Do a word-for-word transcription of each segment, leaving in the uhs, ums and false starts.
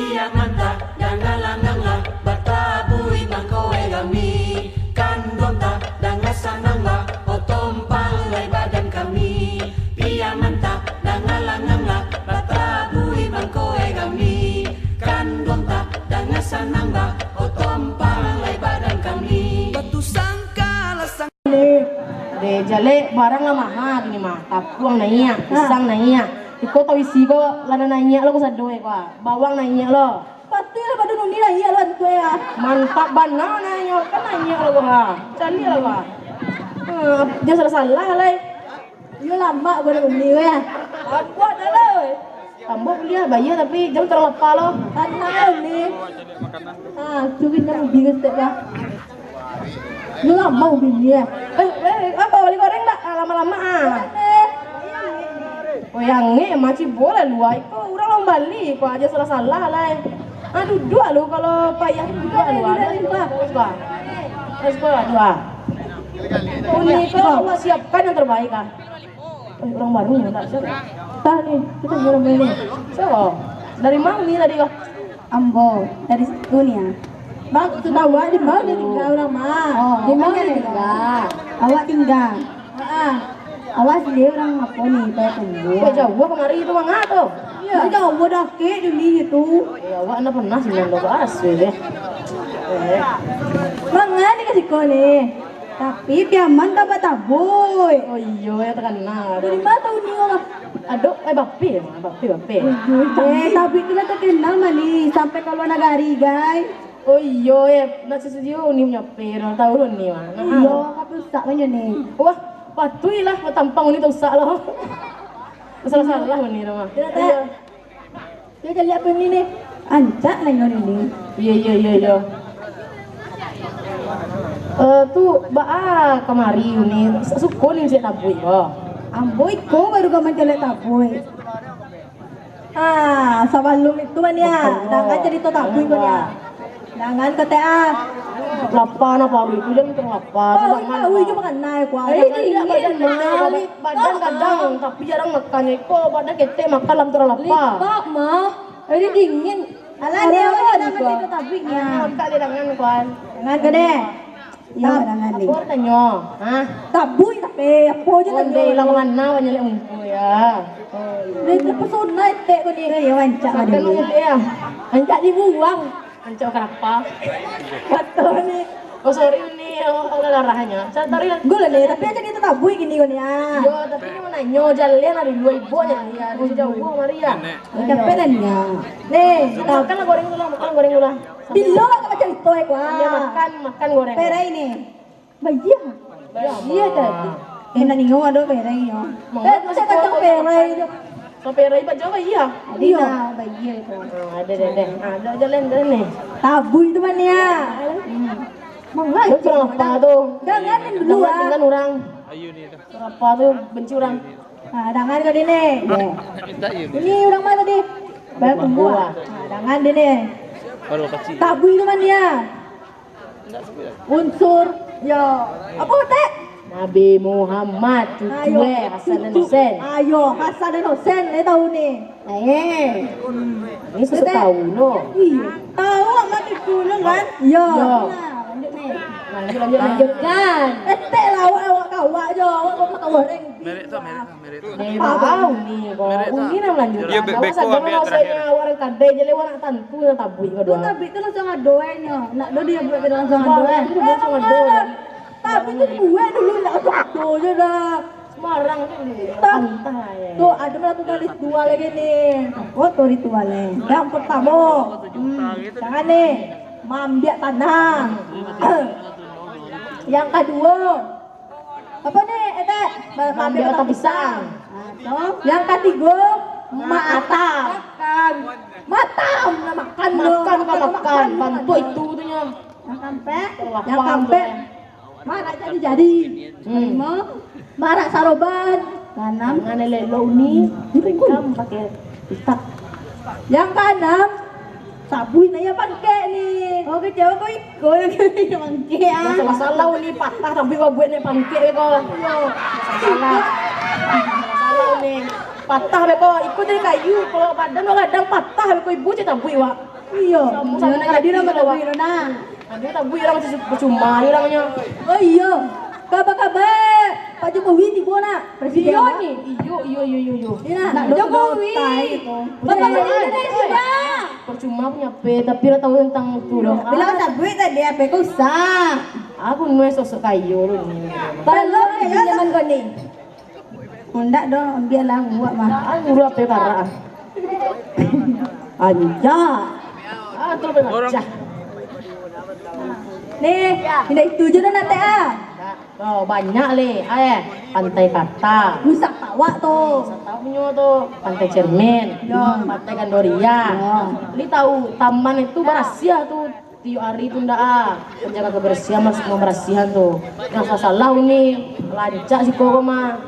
Piaman tak, danga langanglah, batabuik mangko e kami. Kanduang tak, danga sananglah, otompang lai badan kami. Piaman tak, danga langanglah, batabuik mangko e kami. Kanduang tak, danga sananglah, otompang lai badan kami. Batu sangkalah sang- Deh, jaleh, barang lah maha kini mah. Tapuang naiak, pisang naiak. Iko tau isi ko, lah naiak lo ko sado e ko ah. Bawang naiak lo. Patuih lah pado nuni naiak lo antu e ah. Mantap bana naiak, kan naiak lo ko ah. Caliak lo ko ah. Hmm, jan salah-salah lai. Iyo lamak ko nuni ko ah. Ampun dah lo. Ambo buliah bayia, tapi jan tarang lapa lo. Tanang lo ni. Ah, curi jan ubi ke stek lah. Lu lama ubin dia. Eh, eh, apa bali goreng dak? Ah, lama-lama ah. Oh, yang ni maci bola luai ko urang lah bali ko aja salah-salah lai. Ah, duduak lu kalau payah duduak lu. Ah, duduak. Terus ko, duduak. Uni ko awak siapkan yang terbaik ah. Eh, urang baru ni, tak siapa? Tah ni, kita urang baru ni. Siapa? Dari mana ni tadi ko? Ambo, dari situ ni ah. Bang, sudah awak di mana dia tinggal urang mah? Oh, di mana dia tinggal? Awak tinggal. Heeh. Awak sendiri urang apo ni, Payakumbuah? Kok jauah kamari tu manga tu? Iyo. Jauah dakek demi itu. Eh, awak ndak pernah sih ndak bahas weh. Eh. Manga ni ka siko ni. Tapi Piaman ka batabuik. Oh iyo, yang terkenal. Dari mana tahu ni orang? Aduh, eh, bape, bape, bape. Eh, tabuik tu lah terkenal mah ni, sampai ka lua nagari, guys. Oh iyo, eh, nak setuju ni punya pe, orang tahu ni mah. Nah, iyo, tapi rusak banyak ni. Wah, patuih lah, tampang ni tu rusak lah. Salah-salah ni mah. Tidak, tidak. Iyo. Dia cari apa ni, ni? Ancak lah inyo ni, ni. Iyo, iyo, iyo, iyo. Eh, tu, baa kamari ni, suko ni cek tabuik ko? Ambo iko baru ka mancaliak tabuik. Ah, sabalum itu, Mania, dangan carito tabuik ko, Mania. Dangan ko teh ah. Lapa nah paruik tu, jan tarang lapa. Paruik, paruik jo makan nai, kuah. Eh, dingin, badan, badan gadang, tapi jarang makan. Iko badan ketek, makan lah tarang lapa. Lipak mah. Ini dingin. Alah, dia awak ni, kuah. Tabuik ni. Ah, angkek deh dangan, kuah. Dangan ko deh. Iyo, dangan ni. Apo tanyo? Hah? Tabuik tapi, apo je tanyo? Ondeh lah mangana banyalek muko ya. Dia terpesona etek ko ni. Iyo, rancak lah dia. Makan ya. Rancak dibuang. Rancak kenapa? Kato ni. Oh, sorry, ni, oh, oh, darahnya. Saya tarik. Gula ni, tapi aja dia tabuik gini ko ni ah. Yo, tapi ni mananyo, jalan lah dulu, ibu aja ni, ya, dari jauh kamari ya. Capek dah ni ah. Ni, makan lah goreng dulu, makan goreng dulu lah. Bilo lah macam itu, eh, kuah. Dia makan, makan goreng. Perai ni. Bayia. Bayia tadi. Eh, nak ningo ado perai nyo. Eh, macam kacang perai tu. So perai bajo bayia. Iyo. Bayia tu. Ah, ada, ada, ada. Ah, ada jalan, jalan ni. Tabuik tu mania. Hmm. Mangai. Lu kenapa tu? Jangan dulu ah. Dengan orang. Kenapa tu benci orang? Ha, dangan ko dini. Ini urang ma tadi? Payakumbuah. Ha, dangan dini. Tabuik tu mania. Unsur, yo. Apo, Tek? Nabi Muhammad, cucu eh, Hasan dan Husain. Ayo, Hasan dan Husain, eh, tahu ni. Eh. Ini sesuatu tahu, no. Iya. Tahu amat itu, no, kan? Yo. Yo. Nah, lanjut ni. Nah, lanjut, lanjut, lanjut. Lanjutkan. Eh, Tek lah, awak, awak kawak je, awak kawak goreng. Merek tu, merek tu, merek tu. Eh, bau ni, bau. Merek tu. Uni nak melanjutkan. Iya, be-, awak beko saja ambil lah, terakhir. Awak orang kadai je lewat nak tantu nak tabuik kau doang. Tabuik tu langsung ado eh nyo. Nak do dia buat kau langsung ado eh. Sembarang tu langsung ado. Tabuik tu dibuat dulu nak ado je dah. Sembarang tu dulu. Pantai. Tu ada malah tu tulis dua lagi ni. Apa tu ritual eh? Yang pertama. Hmm, jangan ni. Maambiak tanah. Yang kedua, apa ni, Etek? Ma-, maambiak batang pisang. Ah, tu. Yang katigo, maatap. Makan. Matam, nak makan. Makan, makan, makan. Bantuak itu tu nyo. Yang kaampek, yang kaampek, marak jadi-jadi. Hmm. Kalimo, marak saroban. Kaanam, mangana lelo ni, ringkam pakai itak. Yang kaanam, tabuik naiak pangkek ni. Oh, kecewa kau iko yang kau pangkek ah. Masalah ni patah tabuik babuek naiak pangkek beko. Iyo. Masalah. Masalah ni. Patah beko, iko dari kayu, kalau badan wak gadang patah beko ibu cek tabuik wak. Iyo, iyo, nak jadi nama tabuik tu, nak. Ado tabuik urang tu, percuma je urangnyo. Oh iyo, kaba-kaba Pak Jokowi tibo, nak? Presiden, iyo, nak? Iyo, iyo, iyo, iyo, iyo. Iyo, nak. Nak Jokowi. Bapak Presiden sudah. Percuma punyo P, tapi lah tahu tentang itu doh. Bilang tabuik tadi, P ko usah. Aku nulis sosok kayo lu ni. Kalau pinjaman kau ni. Indak doh, ambiak lah, buruak mah. Ah, buruak apo karak ah. Anjak. Ah, tu lah pacah. Nih, indak itu je doh natek ah. Oh, banyak leh. Ah, eh, Pantai Kata. Nusa Tawak tu. Nusa Tawak punyo tu, Pantai Cermin, yo. Pantai Gandoria. Yo. Li tahu taman itu barasiah tu. Tiok ari tu ndak ah, manjaga kabarasiahan, mas-, mambarasiahan tu. Nan salah-salah uni, rancak siko ko mah.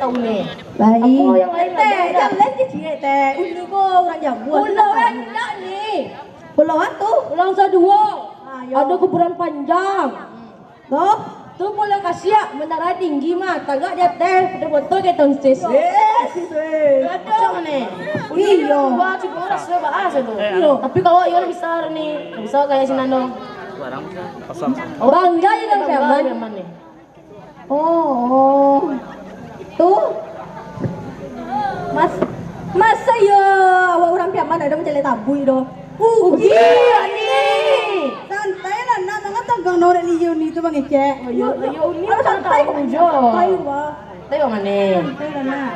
Tahu ni. Baik. Apo yang lain? Teh, jan lain kecil, Teh. Uni ko urang jago. Pulau Randak ni. Pulau a tu? Pulau Saduo. Ah, yo. Ado kuburan panjang. Loh? Tu Pulau Kasiak, menara tinggi mah, tagak di ateh, foto-foto kayak Tom Cruise. Yes, yes. Macam ni. Iyo. Wah, cukup raso bahas tu. Iyo. Tapi kalau iyo bisa ni, bisa kayak Sinando. Bangga di Bang Firman. Bangga di Firman ni. Oh, oh. Tu, Mas, masa yo awak urang Piaman ado mancaliak tabuik doh? Ugi, Ani. Santai lah, nak, mangatanggang norek liyo ni tu mangecek. Oh, yo, yo, Uni. Aduh, santai, santai jo. Santai, wah. Santai, Bang Ani. Santai lah, nak.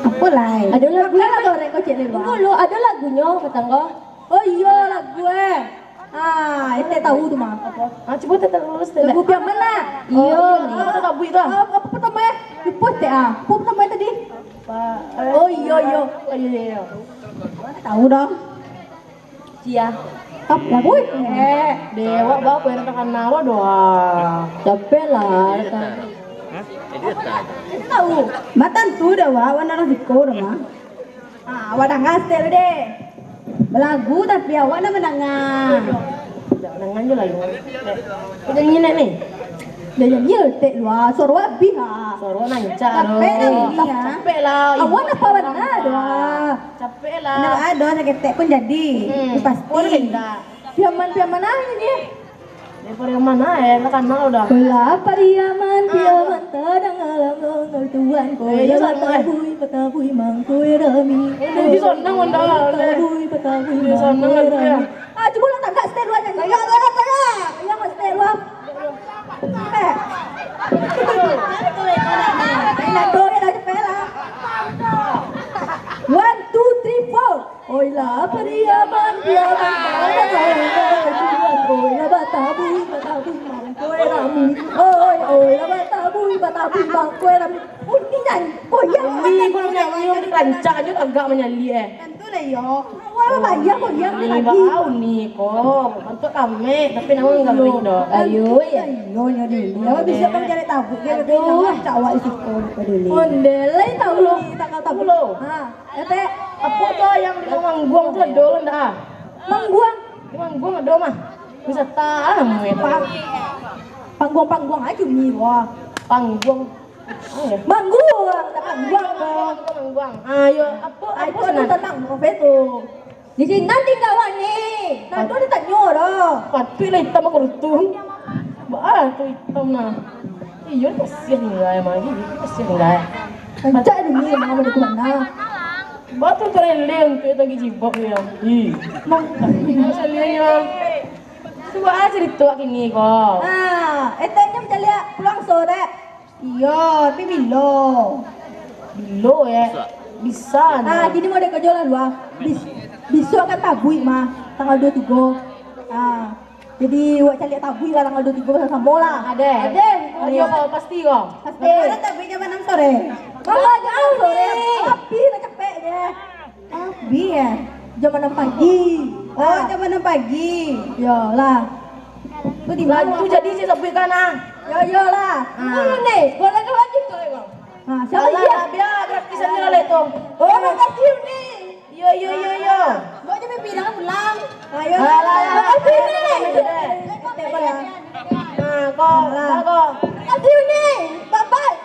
Apo lai? Ado lagu. Apo lagu, Rek, kau cek lai, Bang? Tunggu lu, ado lagunyo, Batangga. Oh iyo, lagu eh. Ah, Etek tahu tu mah. Ah, cubo Etek tahu, Etek. Lagu Piaman lah. Iyo. Oh, iyo. Apo tabuik tu? Ah, apo pertamo eh? Lupo Etek ah. Apo pertamo tadi? Oh iyo, iyo. Oh iyo, iyo, iyo. Tahu dong. Cia. Apo lagu eh? Dewak bawa kue terkenal lo doa. Capek lah. Tahu. Matan tu dah, Wak. Warna risiko dah, Wak. Ah, awak danga stek tu deh. Balagu tapi awak ndak mandanga. Ndak mandanga jo lalu. Jan nyinek ni. Dah jan nyinek tek lua, suaro abih ah. Suaro nancak. Capek dah ni ah. Capek lah. Awak napa bana doh. Capek lah. Ndak ado saketek pun jadi. Hmm. Pasti. Piaman-piaman aja ni. Dari Pariaman, ah, eh, lah kanal dah. Bola Pariaman, Pariaman tadanga lam nongol tuan. Bola Batabui, Batabui mangkoi rami. Di sana mandala, Batabui, Batabui mangkoi rami. Ah, cubo lah tagak style luar nyanyi. Tagak, tagak, tagak. Iyo, mas style luar. Capek. Nak doa dah capek lah. One, two, three, four. Oi lah Pariaman, Piaman, Pariaman, Pariaman. Oi lah Batabui, Batabui mangkoi rami. Oi, oi lah Batabui, Batabui mangkoi rami. Uni nyanyi, goyang. Uni kalau nyanyi, rancak aja tagak manyali eh. Tantu lah yo. Awak lah bayar goyang ni lagi. Bau ni ko. Bantuak kami, tapi nama enggak beri doh. Ayo ya. Ayo nyo dulu. Awak bisa kan cari tabu. Aduh. Cak awak isi ko dulu. Onde lai tahu lo. Takal tabu. Ha. Etek, apo tu yang di Mangguang tu ado ndak ah? Mangguang? Di Mangguang ado mah. Wisata lah namonyo tu. Pangguang-pangguang aja ni wah. Pangguang. Mangguang, tak Mangguang tu. Mangguang. Ayo, apo, apo tu? Di siko tu. Di siko tingga wak ni. Ndak ado ditanyo doh. Patuik lah itam aku tu. Baa tu itam nah. Iyo, kasian tingga emang lagi. Kasian tingga. Rancak dunia emang ado di mana. Batu tereleng tu tadi jibak dia. Ih. Mang, masalahnya. Cubo ah carito kini ko. Ah, Etek nyo mancaliak pulang sore. Iyo, tapi bilo? Bilo, eh. Bisa. Ah, kini mau ado karajo lah, Luang. Bis-, bisuak kan tabuik mah, tanggal dua tigo. Ah, jadi wak caliak tabuik lah tanggal dua tigo samo-samo lah. Ado? Ado. Iyo, pasti ko. Pasti. Ado tabuik jam anam sore. Mama jam anam sore. Tapi lah capek je. Abih eh. Jam anam pagi. Oh, jam anam pagi. Iyolah. Tu di mana tu jadi si sabuikkan ah. Yo, iyolah. Ah. Dulu ni, sekolah tu wajib tu, Bang. Ha, siapa dia? Alah, biar gratisan dia lah itu. Oh, makasih ni. Yo, yo, yo, yo. Mau je bilang pulang. Ayo. Alah, alah, alah. Makasih ni. Nah, kau, kau, kau. Makasih ni. Bye bye.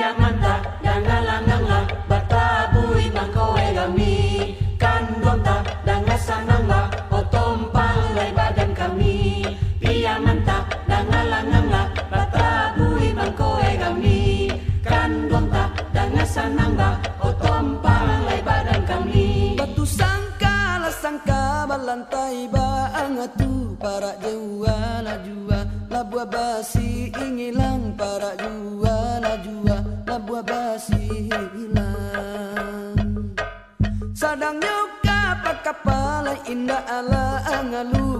Mantap, danga langanglah, batabuih mangko e kami. Kanduang tak danga sananglah, otompang lai badan kami. Pia mantap, danga langanglah, batabuih mangko e kami. Kanduang tak danga sananglah, otompang lai badan kami. Batu sangka lah sangka balantai baangatu, parak jua lah jua, labuah basi ingilang, parak jua lah jua, labuah basi hilang. Sadangnyo kapa-kapa lai indak alah angalu,